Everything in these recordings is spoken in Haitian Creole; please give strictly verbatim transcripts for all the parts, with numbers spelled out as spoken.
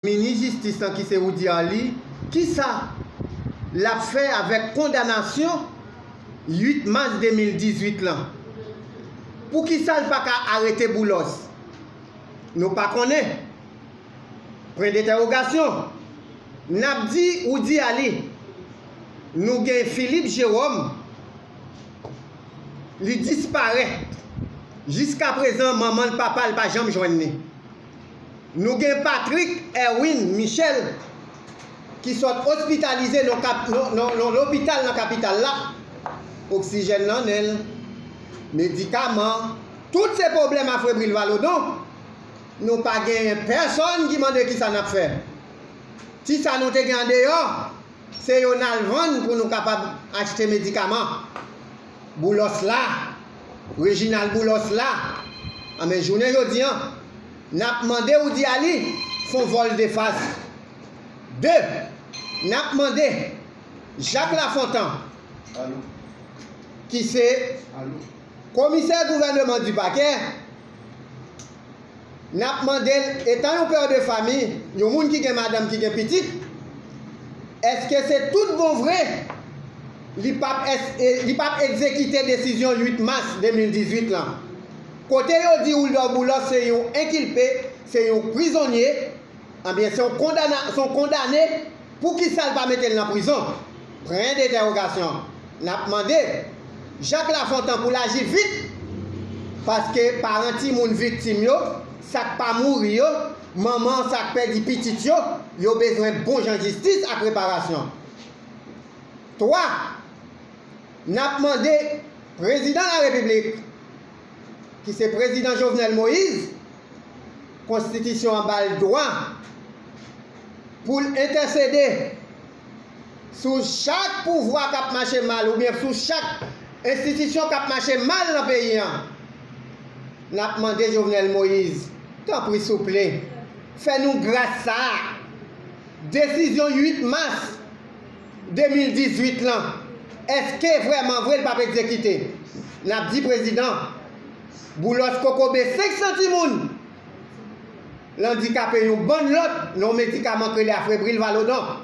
minis jistis lan ki se Roudy Arly, kisa l ap fè avèk kondanasyon uit mas de mil dizuit lan? Poukisa l pa ka arete Boulos? Nou pa konnen. Pwen dentèwogasyon. N ap di Roudy Arly, nou gen Philippe Jérôme, li disparèt. Jiskaprezan, manman l, papa l pa janm jwenn li. Nou gen Patrick Erwin Michel, ki sot ospitalize nan kap-, nan, nan, nan lopital nan kapital la. Oksijèn nan nen l, medikaman, tout se pwoblèm a Frébril Vallaudon. Nou pa genyen pèsonn ki mande kisa n ap fè. Ti sa nou te gen andeyò, se yo n al vann pou nou kapab achte medikaman. Boulos la, Reginald Boulos la. Anben, jounen jodi an, n ap mande Roudy Arly fè yon vòl de fas. De, n ap mande Jacques Lafontant, ki se komisè gouvèneman di pakè, n ap mande l, etan yon pè de fami, yon moun ki gen madanm, ki gen pitit, èske se tout bon vre li p ap ès-, e, li p ap egzekite desizyon uit mas de mil dizuit lan? Kote yo di Wouldor Boulos se yon enkilpe, se yon prizonye, anben, se yon kondana-, se yon kondane, poukisa l pa mete l nan prizon? Pwen dentèwogasyon. N ap mande Jacques Lafontant pou l aji vit, paske paran timoun viktim yo, sa k pa mouri yo, manman sa k pèdi pitit yo, yo bezwen bon jan jistis ak reparasyon. Twa, n ap mande Prezidan Larepiblik, ki se Prezidan Jovenel Moïse, Konstitisyon an ba l dwa pou l entèsede sou chak pouvwa k ap mache mal oubyen sou chak enstitisyon k ap mache mal nan peyi an. N ap mande Jovenel Moïse, tanpri souple, fè nou gras sa a. Desizyon uit mas de mil dizuit lan, èske vrèman vre l p ap egzekite? N ap di prezidan, Boulos kokobe senk san timoun l andikape yon bann lòt nan yon medikaman k rele Afrebril Valodon.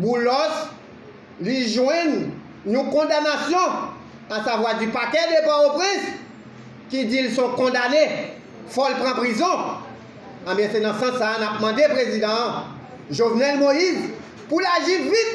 Boulos, li jwenn yon kondanasyon, asavwa di pakè de Pòtoprens, ki di l se yon kondane, fò l pran prizon. Anben, se nan sans sa a n ap mande prezidan an, Jovenel Moïse, pou l aji vit